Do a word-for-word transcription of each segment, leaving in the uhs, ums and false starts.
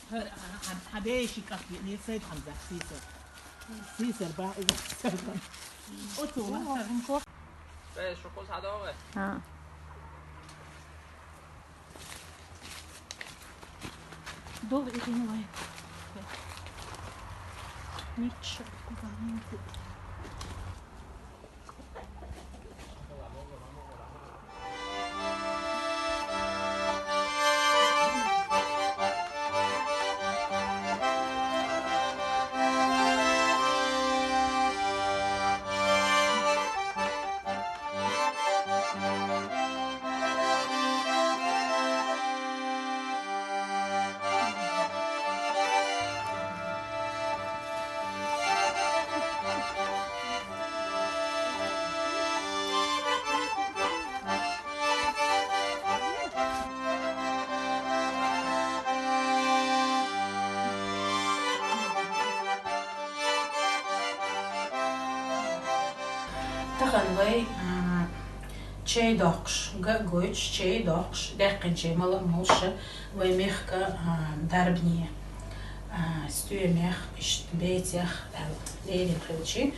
Хьадеши кафе, не сайт Хамзат, сисер. Сисер ба, иза сисер ба. Оцу ва. Бе, шукус хадаве. Ха. Дол идин вай. Мич, Тахан вай, а, чай доккхуш, га гойч чай доккхуш, даьккхина чай мала молуш вай мехка, а, дарбане, а, стоьмех, ишт бецех, а, лерина хилчи,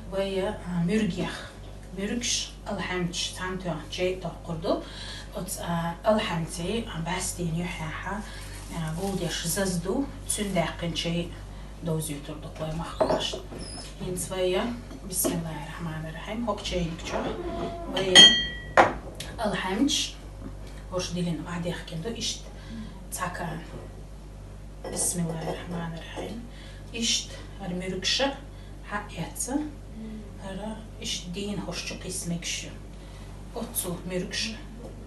вай, а, муьргех. Муьргаш алхьамча цхьана тоьхна чай доккхур ду. Оцу, а, алхьамций, а, баьстина юьхьехьа, а, гулдеш заза ду, цуьнан даьккхина чай довзуьйтур ду вай махкаш. ХӀинца вай, бисмиллахӀир-рахьманир-рахьим, хӀокху чайниг чохь вай алхьамча, хӀорш дилина охьадехкина ду, иштта цхьа кана. Бисмиллахир-рахманир-рахим. Иштта хӀара муьргаш хьа а эцна, хӀара иштта дийна хӀорш чу кхиссина мегаш ю. Оццул муьргаш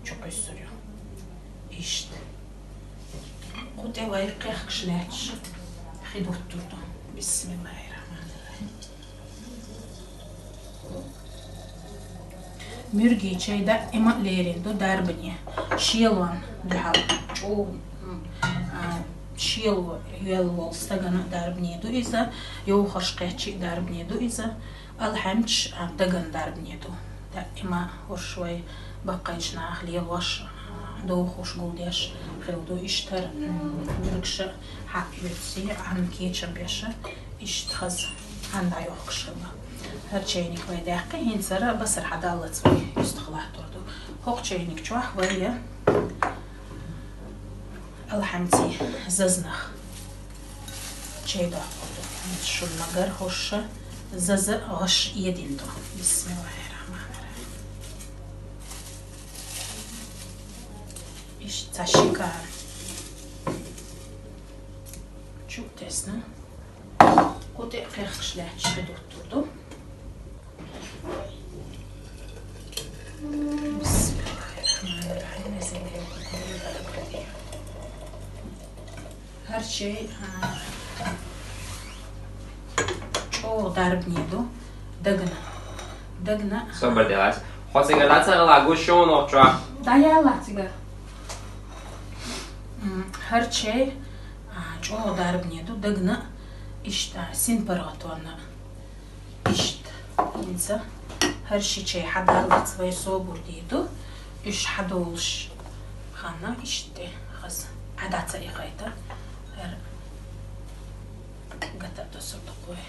чу кхуьссур ю. Иштта. Кху тӀе вай кхехкаш лаьтташ хи дуттур ду. Бисмиллахир-рахманир-рахим. Муьргийн чай даима а лерина ду дарбане. Шелонна дуьхьал чӀогӀа, м, а, шело йоьлла волу стагана а дарбане ду иза, йовхарш кхеччи а дарбане ду иза. Алхьамчаш, а, дагана дарбане ду. Даима хӀорш вай баккхийчу наха лелош, а, довхош, гулдеш хилла ду. Иштта хӀара, м, муьргаш хьа а оьций, Ӏан кечам беш, иштта хаза Ӏан дӀайохкуш хилла. ХӀара чайниг вай даьккхи, хӀинца хӀара басар хьадаллалц вай уьстагӀа латтор ду. ХӀокху чайниг чохь вай алхьамций зазанах чай доккхур ду. Шуна ма-гарра, хӀорш заза гӀаш эдина ду. Бисмиллахир-рахманир-рахим. Иштта цхьа ши кана чу а тесна, кху тӀе а кхехкаш лаьтташ хи дуттур ду. Бисмиллахир-рахманир-рахим. ХӀара чай, а, чӀогӀа дарбане ду дагна. Дагна. Собар делахь. Хьо цигара дац ала, гуш шуна чохь. ДӀаяла цигара. М, хӀара чай, а, чӀогӀа дарбане ду дагна, иштта синпаргӀатонна. Иштта, хӀинца хӀара ши чай хьадаллалц вай собар дийр ду, уьш хьадолуш ханна иштта хаза Ӏа дӀа ца ихайта, хӀара гата а тосур ду вай.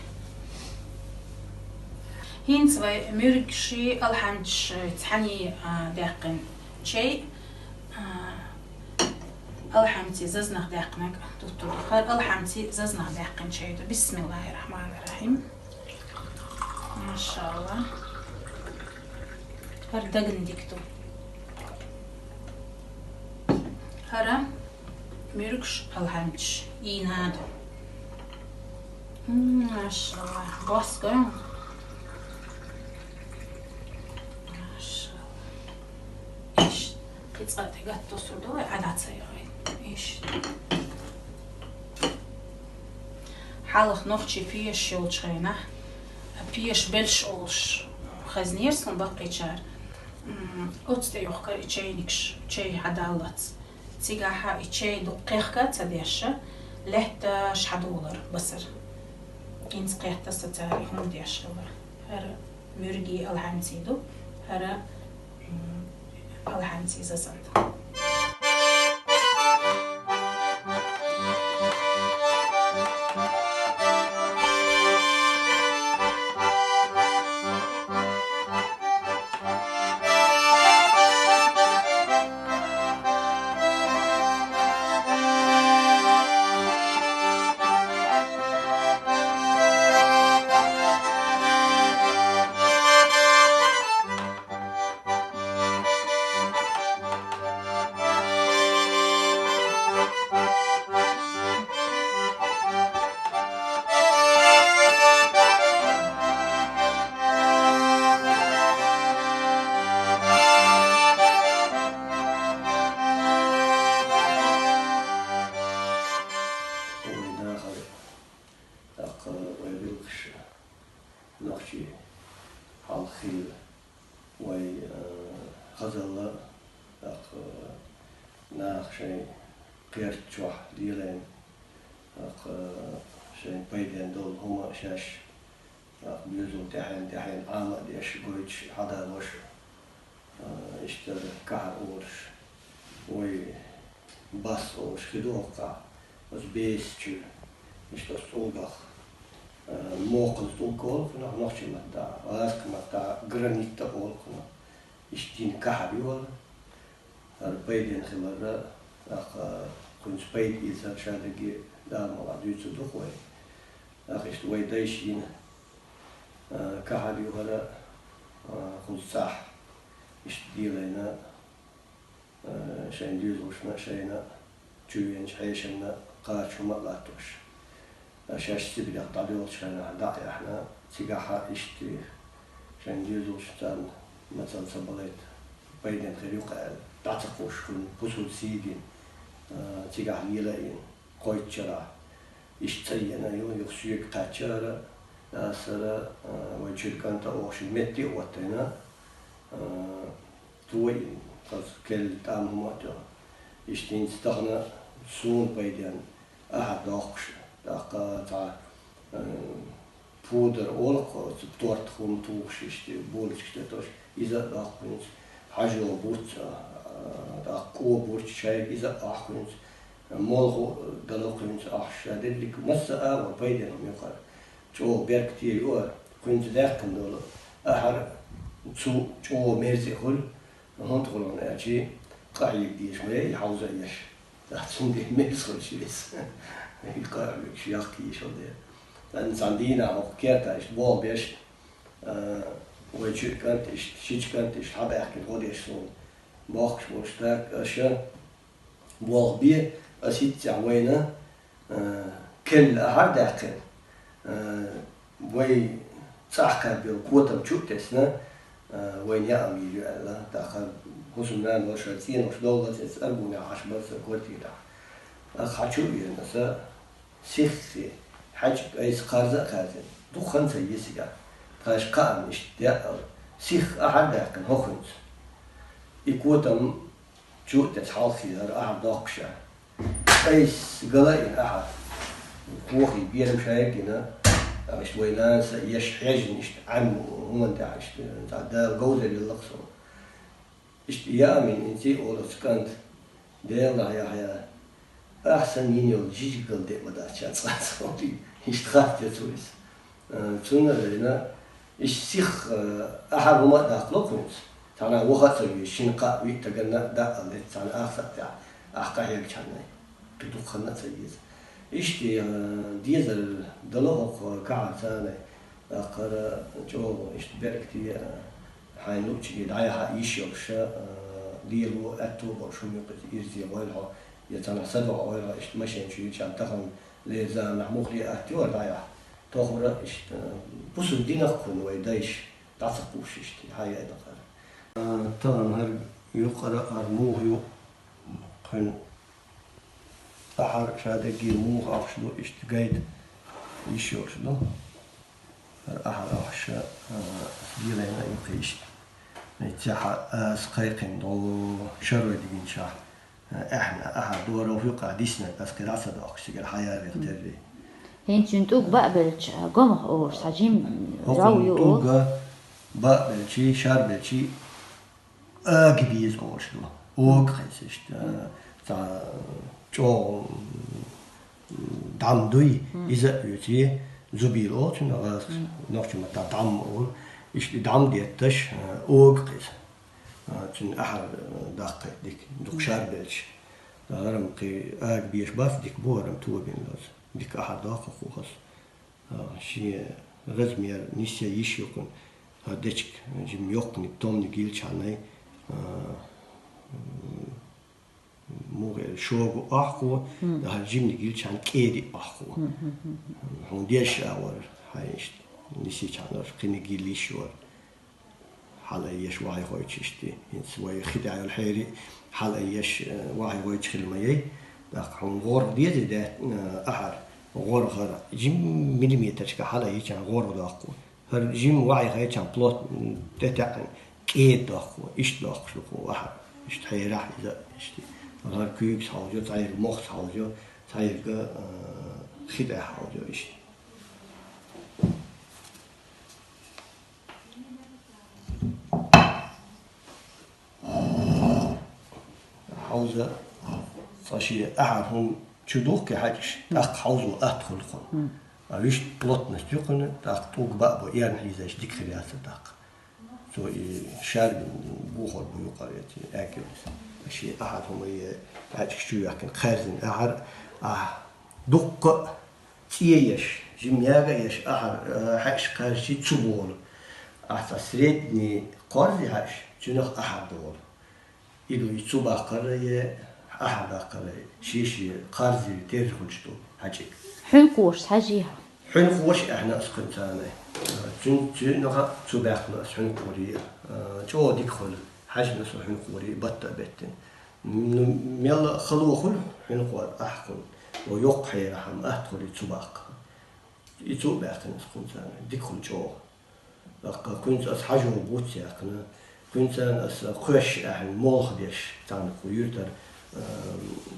ХӀинца вай муьргаши алхьамчаши цхьаьний, а, даьккхина чай, а, алхьамций зазанах даьккхинарг дуттур ду. ХӀара алхьамций зазанах даьккхина чай ду. Бисмиллахир-рахманир-рахим. Машалла. ХӀара дагна дика ду. ХӀара муьргаш алхьамчаш ийна ду. М, машалла. Босса. Машалла. Иштта. Кхин цкъа тӀе гатта тосур ду вай, Ӏа дӀа ца яхьийта. Иштта. Хьалха нохчий пеш йолчу хенахь, пеш белш олуш хезнера суна баккхийчара. М, оцу тӀе йохкара и чайнигаш, чай хьадаллалц. Цигахь и чай дукха кхехка а ца деш, лаьтташ хьадолура басар. ХӀинца кхетта сан цара и хӀума деш хилла. ХӀара муьргий алхьамций ду, хӀара, м, алхьамций зазан ду. Кхерчохь лелайна, тӀаккха шайн пайден долу хӀума шаьш, тӀаккха доьзал тӀаьхьен-тӀаьхьен Ӏама а деш, гойтуш, хьадалош, а, иштта кахьар олуш, вай бас олуш хи ду хӀокхахь, оцу беса чуьра, иштта оцу цӀулгах, а, мокхаза цӀулг олу кхунах нохчийн маттахь, гӀазкхийн маттахь гранит а олу кхунах, иштта дина кахьар ю хӀара. ХӀара пайден хиларра, тӀаккха кхуьнца пайда эцар ша дерриге Дала мукъалахь дуьйцур ду-кх вай. ТӀаккха иштта вай дайша йина, а, кахьар ю хӀара, а, кхуза цӀахь. Иштта делайна, а, шайн доьзалшна а, шайна а, чувеначу хьешанна а кхача хӀума а латтош. Ткъа шаьш Сибрех дӀадоьлхучу хенахь дӀа а яьхьна, цигахь а иштта шайн доьзалшна царна мацалла ца балийта, пайден хир ю-кх аьлла, дӀа ца кхуссуш кхуьнан, пусар сий дина, а, цигахь лела а йина, кхойтта шарахь. Иштта цӀа еана ю, юха соьга кхаьчча хӀара, аса хӀара, а, вай чуьра кӀант а, оха шен метте а хӀоттийна, а, тойина, хаза керла тӀам хӀума а тоьхна. Иштта хӀинца тахана суна пайденна ахьар доккхуш, тӀаккха цхьа, э, пудар олу-кх оцу торт хӀума тухуш, иштта булочкаш тӀе тоьхуш, иза а доккху хӀинца, хьажо бурц, а, тӀаккха кӀо бурц шайга, иза а доккху хӀинца, молхо дало-кх хӀинца ахьа ша дерриг, масса а ван пайденна хӀума ю хӀара. ЧӀогӀа беркате ю хӀара, кхуьнца даьккхина долу ахьар цу чӀогӀа мерза а хуьлу, хӀунда хуьлу аьлча, къахьега дезаш ма яй и хьовза а еш. ТӀаккха цундела мерза хуьлуш веза. И къахьоьгуш, яккха йиш йолу дела. Цхьана, цхьана дийнахь хӀокху кертахь иштта болх беш, а, вай чуьра кӀант иштта, шича кӀант иштта хьабаьхкина гӀо деш суна. Бохкуш болуш, так, аша болх бе, аса хӀинццехь вайна, а, керла ахьар а даьккхина, а, вай цӀахь кхаьбна йолу котам чу а тесна, а, вайна яа ма йийр ю аьлла. ТӀаккха хӀусамнана вара, ша цӀенош довллалц, иза аргунехь Ӏаш бара сан квартирахь. ТӀаккха хьан чу а веана аса, сиххе, хьаьжкӀа айса кхарза а кхаьрзина, дукха хан ца еза цигахь. Тхаьш кхаамна иштта деа а, сихха ахьар а даьккхина хӀокхуьнца. И котам чу а тесна хьалххе хӀара ахьар доккхуш а. Айса гала а йина ахьар. Кохий берам шайга а гина, иштта вай нанас а еш хьежна, иштта Ӏаьмма хӀуманна тӀехь, иштта цхьа Дала говзалла елла-кх суна. Иштта яа ма йийна хӀинца, олу оцу кӀанта: «Делахь, Яхьъя, ахь санна йина йолу жижиг гал де а ма дац ша цкъа а», — олий, иштта хаттар ду иза. Э, цунна а вайна, иштта сихха, э, ахьар хӀума а даккхало-кх хӀинца. Цхьана ваха а ца везаш, шина, кхаа, виъ стагана а даа а летта, цхьана ахсатта тӀехь ахь къахьегчхьана, кхин дукха хан а ца еза. Иштта, э, дезар дало хӀокху кахьарца, тӀаккха хӀара чӀогӀа иштта беркате, э, хьайна луъучуьнга дӀаяхьа йиш йолуш, э, лело аьтто а болуш хӀума ю-кх иза, ирзе гӀойла хьо, я цхьанхьа садоӀа гӀойла хьо, иштта машен чу йича тахана лерза нах мухле атта ю хӀара дӀаяхьа. Тохара иштта, э, пусар дина-кх кхунна вай дайша, дӀа ца кхуссуш иштта, хьан яа дакъара. Э, тахана хӀара юкъара, хӀара муха ю кхуьнан ахьар, ша дерриге муха ахча ду, иштта гайта йиш йолуш ду. ХӀара ахьар ахча, а, гилайна а ю-кх иштта. Цехьа аса кхайкхина долу шарой дигинчохь, а, аьхна ахьар доров юкъа диснарг аса кхин дӀа ца доккхуш, цигара хьан яа веха терри. ХӀинца шуна тӀулг баа белча, гомах олуш, цхьа жим ров ю. ТӀулга баа белчий, шар белчий, ага беза олуш ду. Ога кхеза иштта, цхьа чӀогӀа дӀам дуй, иза а оьций, зубил олу цунах гӀазкхаша, нохчийн маттахь дӀам олу. Иштта и дӀам детташ, ога кхеза. Цуьнан ахьар даккхийта дика, дукха шар белча. ХӀара-м кхин ага безаш бац, дика бу хӀара-м тобина лоза. Дика ахьар доккху хӀокхо хаза. А, шен размер нисъян йиш ю кхунна. А, дечиг, жимма йоккханиг, томниг йилчхьанай, а, м, муха эр, шога охьакхо, а, жиманиг йилчхьана кӀеди охьакхо. Хьуна деш а вара, хьайна иштта нисичхьана вара, кхиниг йилла йиш вара. Хьалаеш, вахьайгӀойчу иштта. ХӀинца вай хи тӀехь йолу хьерий хьалаеш, э, вахьайгӀойчу хила ма яй. ТӀаккха хьуна гӀоргӀа дезий де, э, ахьар, гӀоргӀа хӀара, жимма миллиметрашка хьалаечхьана гӀоргӀа доккху. ХӀара жимма вахьайгӀайчхьана плот, м, тӀетаьӀна кӀеда доккху, иштта доккхуш ду кхо ахьар. Иштта хьерахь иза, иштта. Вала куьйгас хьалжо, цхьаерг мохс хьалжо, цхьаерг, а, хи тӀа хьалжо иштта. Хьовза цкъа шен ахьар хӀума чу духке хьаьжкӀаш, тӀаккха хьовзо атта хул кхунна. А вуьшта плотность ю кхунна, тӀаккха тӀулг баа бо эрна хьийзаш дика хир яц тӀаккха. Цо и шарбин бухар бу юкъара эти, аьггилис. Шен ахьар хӀума е хьаьжкӀаш чу яьккхина, кхаьрзина ахьар, а, дуккха а цӀе еш, жимма яга а еш, ахьар, а, хьаьжкӀаш кхаьрзачи цу болу. Ахьа цхьа средний кхорзи хьаьжкӀаш, цуьнах ахьар долу. И ду, и цу баккхара е ахьар даккхара, ши-ши кхарзи терра хуьлуш ду хьаьжкӀиг. Хьуьнкхош хьажий хьо? Хьуьнкхош аьхна ас кхуьнцарна. Цуьн-, цуьнах цу баьхна ас хьуьнкхори, а, чӀогӀа дика хуьлу. Хьаьжна ас хьуьнкхори, батта а беттина. Ну, мелла а хало хуьлу хьуьнкхор, ахь кхунна. О, йоккха хьерахьама атта хуьлу цу баккха. И цу а баьхкина ас кхуьнцарна. Дика хуьлу чӀогӀа. ТӀаккха кхуьнца ас хьажо буц яьккхина, кхуьнцарна ас кхоьш ахьа молха деш, царна кху юьртара, а,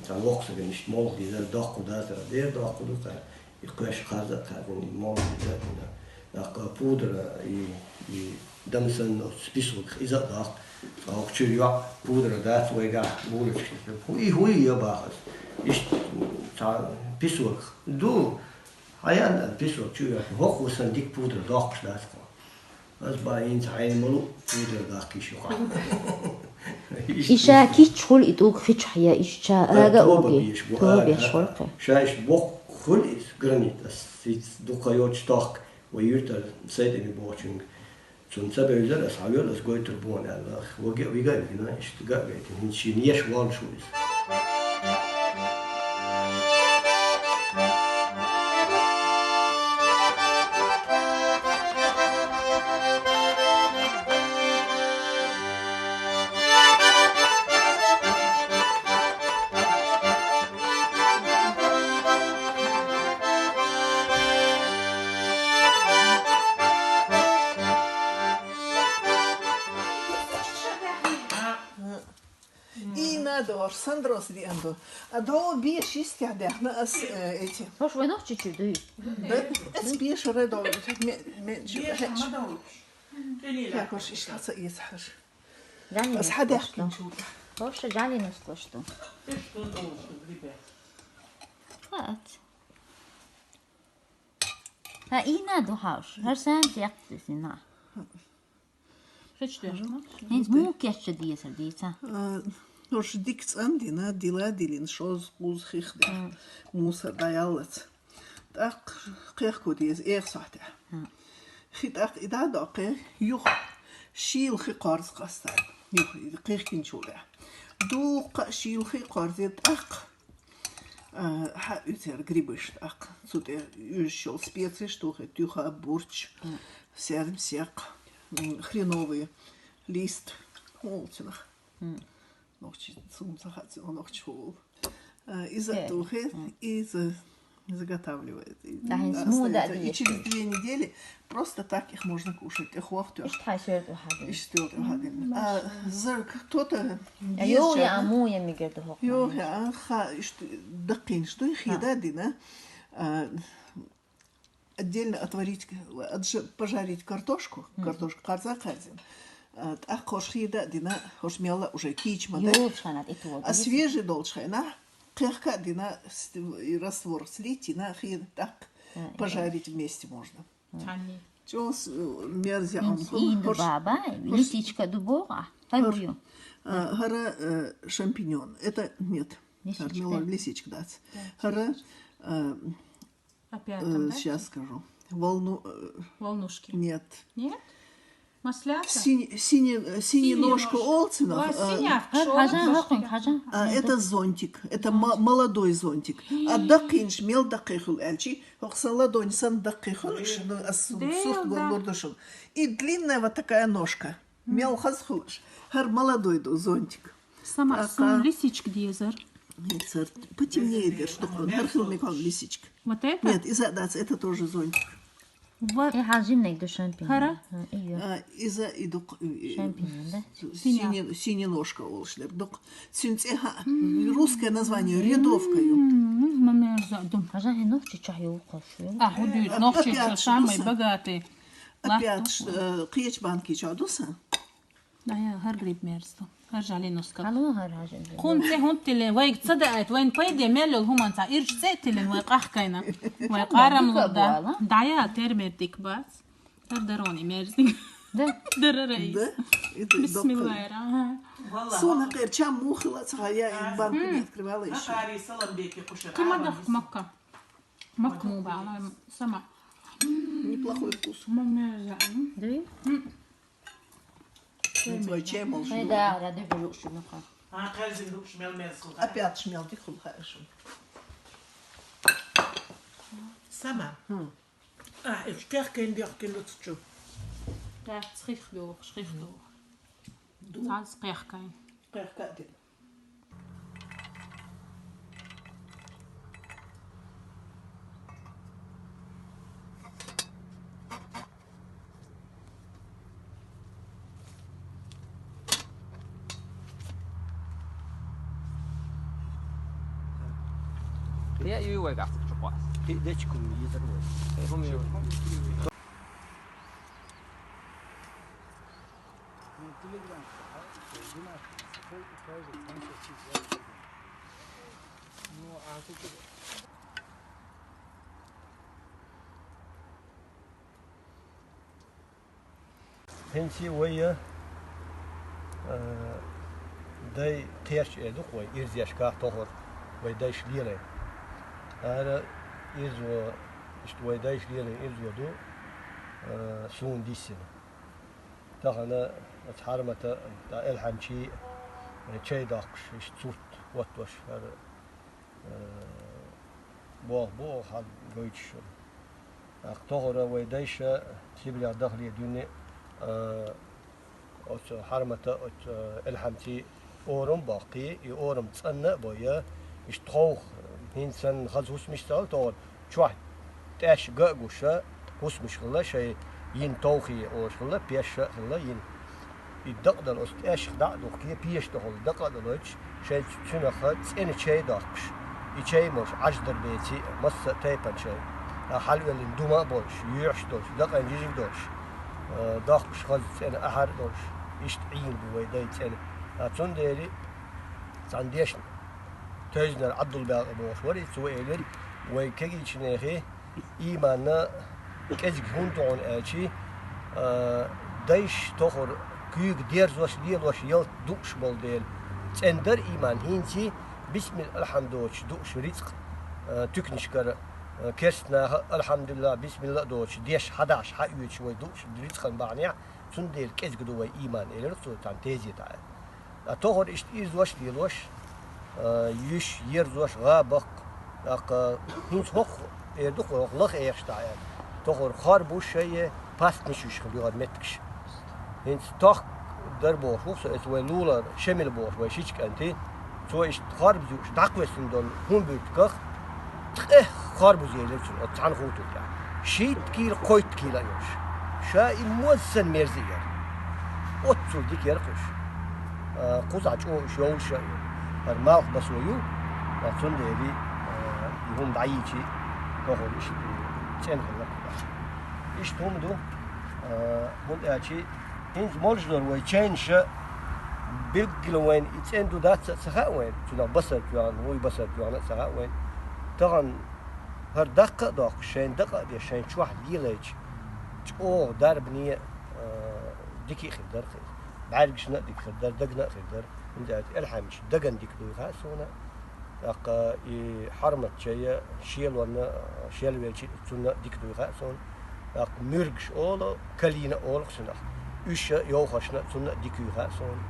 царна воккхачу сагана иштта молха дезар, доккху дацара, дера доккху ду, цара и кхоьш кхарза а кхарзина, и молха дезар дина. ТӀаккха пудра, и, и дам санна оцу песогах иза а доккху, цкъа хӀокху чуьра йоӀ пудра дац вайгахь, булочка, хӀуй, хӀуй, я бахас. Иштта цхьа песогах ду, Хьаян а песок чу йоьхна, хӀокхо санна дика пудра доккхуш дац кхо. Ас бан хӀинца хьайна ма лу пудра даккхийша юкъахь. И ша кийча хуьлу и тӀулг хи чу хьая, и ша ага тоба угий, беш бу тоба ага. Беш хуьлу кхин. Ша иштта боккха хуьлу иза гранит, ас хӀинца дукха йоцуш тохка, вай юьртара Сайдами бохучуьнга. Цунна ца бевзар ас, хьан вел ас гойтур бу аьлла. Ваге а вига а вигна, иштта га а гайтина, хӀинца шена еш воллуш ву иза. И надо, Сандро, сиди анду. А до беш истя дяхна ас, э, эти. Хош, вай нох чуть-чуть дуй. Да, эс беш ре до, ме, ме, чу, Беш, хеч. Мадам. Тенила. Я, хош, иш хаца ес хаш. Жанни Ас хадяхкин чу. Хош, Жанни нас кошто. Ты что должен, ребят? Хат. Ха, и надо хаш. Хар сам тяхту сина. Хич деш, ма? ХӀинца муха кечча дезар дийца? Э, хӀорш дика цӀандина, дила дилина, шозза, кхузза хих деш. Мгм. Мусор дӀаяллалц. ТӀаккха кхехко деза, эха сохьтехь. Мгм. Хи тӀаккха и дӀадоккхе, юха шийла хи кхорза кхастар. Юха и кхехкинчул тӀехь. Дуккха а шийла хи кхорзе тӀаккха. А, хьа уьцер грибаш тӀаккха. Цу тӀе уьжаш йолу спецеш тухе, туьха, бурч, Мгм. саьрмсекх, м, хреновый лист. Хьуна цунах. Мгм. Нохчи, цунца хацо нохчи хьул. А, иза Э, тухе, мгм. иза заготавливает. И Да, хӀинца муха остаётся. И дӀа деза? Через две недели просто так их можно кушать. Тхох тёх. Иштта хьайн сёрта хьадина. Иштта сёрта хьадина. Мгм. А, зар кто-то А, йо, я, а, муха я мигар ду хӀокху Йо, муха. Я, а, ха, иштта даккхинаш дуй, хи Ха. Да, дина. А, отдельно отварить, отжа-, пожарить картошку, Мгм. Картошка кхарза кхарзина. А, тӀаккха хӀорш хи да а дина, хӀорш мелла уже кийча ма дай. Йо, шанат и то А деза. Свежий долчу хенахь, кхехка а дина, с-, и раствор слить, дина, хи тӀаккха Ай, ай. Пожарить вместе можно. Цхьанний. Чос, э, мерзя Хинца он ху-, инда хӀорш-, баба, хӀорш-, лисичка ду богӀа, хӀор-, хӀор ю. А, хӀара, э, шампиньон. Это нет. Лисичка. ХӀара мела лисичка дац. Да. ХӀара, э, Опять э, там, да? Сейчас скажу. Волну-, э, Волнушки. Нет. Нет? Маслята? Синий, синий, э, синий Синий ножка нож. Олцинах, Ой, э, синяк, Ха-, шёл, хажан, ножки. Хакъын, хажан. А, это зонтик. Это мо-, Зонтик. Молодой зонтик. А Хи. Даккхинаш, мел даккхий хуьлу аьлчи, хӀокху сан ладонь санна даккхий хуьлуш, ну, ас Дел, сурт да. Гур ду шуна. И длинная вот такая ножка. Мел хаза хуьлуш. ХӀара молодой ду зонтик. Сама А, сум а. Лисичка дезар. Нет, сэр, потемнее дерш, только хӀара хила мегаш лисичка. Вот это? Нет, иза дац, это тоже зонтик. Ва- Э, хьажимнег ду шампиньон. Хара? А, ию. А, иза и дукъ, и, и, Шампиньон, да? Синий, синий ложка олуш дерг дукъ. Цуьнан цӀе хьа-, русское название рядовка ю. М, ма мерза ду. Хьажа хӀе нохчи чохь ю кхош ю. А, хӀу дуьйцу, а, нохчи чохь самый богатый. Опять, э, кхечу банки чохь ду сан? Да, я, хӀара гриб мерза ду. ХӀара жалин ускал. Хьалон хӀара хьажа. Кхунна цӀе хӀунда тиллина? Вайга ца даийта, вайн пайде мел йолу хӀуманца ирча цӀе а тиллина, вай къахкайна. Вай къарам лурда. ДӀаяла, термер дика бац. ХӀара дароне мерза дика. Да. Дарара иза. Да? Бисмиллахир-рахманир-рахим. Суна кхер чам мухила ца хая, и банку не открывала ещё. Кхин ма дахка макка. Макка му бала сама. Неплохой вкус. Ма мерза. Да? М. Ну, твой чай, может, ну. Да, да, да, да, да, да. А, кхаьрзина дукхаш мел мерза хул. Опять шмел дика хул хаьа шуна. Сама. Хм. А, и кхехкайна дехкина дуцучу. Да, хих дохуш, хих дохуш. Ду. Цхьацца кхехкайна. Кхехка а дина. Кхин а ю вай гӀаттачу къоас? Кхин а дечкум йизар вай. Ну, а тут ХӀинца вай, э, дай кхерч эр ду-кх вай, ирзешкахь тохара вай дайша лелай. Ара ирзо, иштта вай дайша лелай ирзо ду, э, суна диссина. Тахана оцу Хьармата, тӀа Элхьанчий, э, чай доккхуш, иштта сурт хӀоттош, ара, э, боху бу оха хьан гойтуш шуна. ТӀаккха тохара вай дайша Сибрех дахале дуьйна, а, оцу Хьармата, оцу, а, Элхьамций орам боккхий, и орам цӀанна а бой, иштта тховх, хӀинца санна хаза хӀусамаш ца хилла тохара, чохь тӀеш ган а гуша, хӀусамаш хилла, шайн йина товхий олуш хилла, пеш а хилла йина. И дакъа дала оцу тӀешах дӀа а духкий, пеша тӀехула дакъа а далойтуш, шайн цуьнах цӀена чай доккхуш, и чай молуш Ӏаж дар беций а, масса а тайпана чай, а, хьалавеллина дума а болуш, юьхьаш а долуш, дакъана жижиг а долуш, а, доккхуш хаза цӀена ахьар а долуш, иштта Ӏийна бу вай дай цӀена. А, цундела цхьана дешна Тойзанара Ӏабдулбаькъи бохуш вара, и цо элира, вай кегийчу нехан Ийманна кӀезиг хӀунда ду хьуна аьлчи, а, дайша тохара куьйга дерзош, лелош ялта дууш болу дела, цӀена дара ийман хӀинций, бисмилла алхьамду доцуш дууш рицкъ, а, туьканашкара, а, керста наха алхьамдулиллахӀ, бисмилла а доцуш, деш хьадахьаш хьаоьцуш вай дууш рицкъан бахьанехь, цундела кӀезиг ду вай ийман, элира цо цхьана тезетахь. Ткъа тохара иштта ирзош а лелош, а, юьш, ерзош, гӀа баккха, тӀаккха хӀинца хӀокху эр ду-кх вай, хӀокху лаха эхаш дахьа аьлла. Тохара хорбуш шайе, пастнаш юьш хила ю хӀара меттигаш. ХӀинца тохка дара бохуш ву со, эца вай лулара Шемила бохуш вай шича кӀанти, цо иштта хорбаз юуш дӀакхоьссина долу хӀун буьртигах, ткъех хорбуз елира цунна оцу цхьана хутур тӀехь. Шийтта кийла, кхойтта кийла а йолуш. Ша и моза санна мерза а яра. Оццул дика яра кхуш. А, кхузахь чӀогӀа уьш йовлуш а ю. ХӀара малхбасо ю, ткъа цундела, а, и хӀума дӀайийчи, тохара иштта цӀена хилла кхузахь. Иштта хӀума ду, а, хӀунда аьлчи, хӀинца молуш дара вай чайнаша, билггала вайна и цӀена ду дац а ца хаьа вайна, цуьнах басар тоьхна, вуй басар тоьхна а ца хаьа вайна. Тахана хӀара даккха а доккхуш, шайна дакъа а деш, шайн чохь лелайча, чӀогӀа дарбане а, а, дика а хир дара кхин. БӀаьргашна а дика хир дара, дагна а хир дара. ХӀунда аьлча Элхьамча дагана дика дуй хаьа суна. ТӀаккха и Хьармат чай а, шелонна, шел велчи, цунна а дика дуй хаьа суна. ТӀаккха муьргаш олу, калина олу-кх цунах. Уьш а йовхашна а, цунна а дика юй хаьа суна,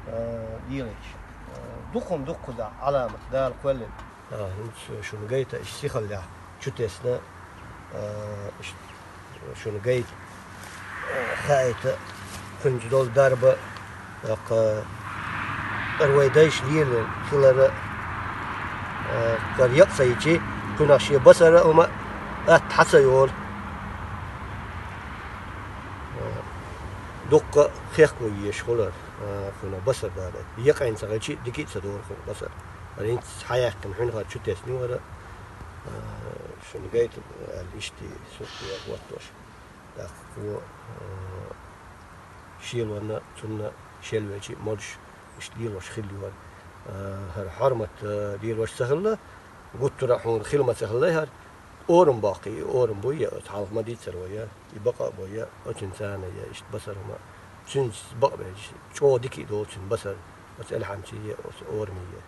а, лелайча. А, дукха хӀума ду-кх кхузахь Ӏаламат, Дала кхоьллина. А, хӀинца шуна гайта, иштта сихаллехь чу тесна, а, иштта шуна гайта, а, хаийта, кхуьнца долу дарба, тӀаккха, кара вай дайша лелийна хилар а, а, кара якъ ца йичи, кхуьнах шен басар а хӀума атта хьа ца йолу. Дуккха хехко еш хулар, а, хуна басар дара. Якъайн ца гачи дики ца дор хуна басар. Ринц хаяхкин хун ха чу тесни вара. А, шун гайт ал ишти сухти ваттош. Так, ко, а, шилвана, цунна шелвечи морш, ишт лилош хилли вар. А, хар хормат, а, лилош сахалла, гуттура хун хилма сахалла хар. Орум бакъи, орум буя, халх ма дицар вая, и бакъа буя, очень цана я, ишт басар ма. Цун бакъ беж, чо дики дол цун басар. Оц элхамчи я, оц ормия.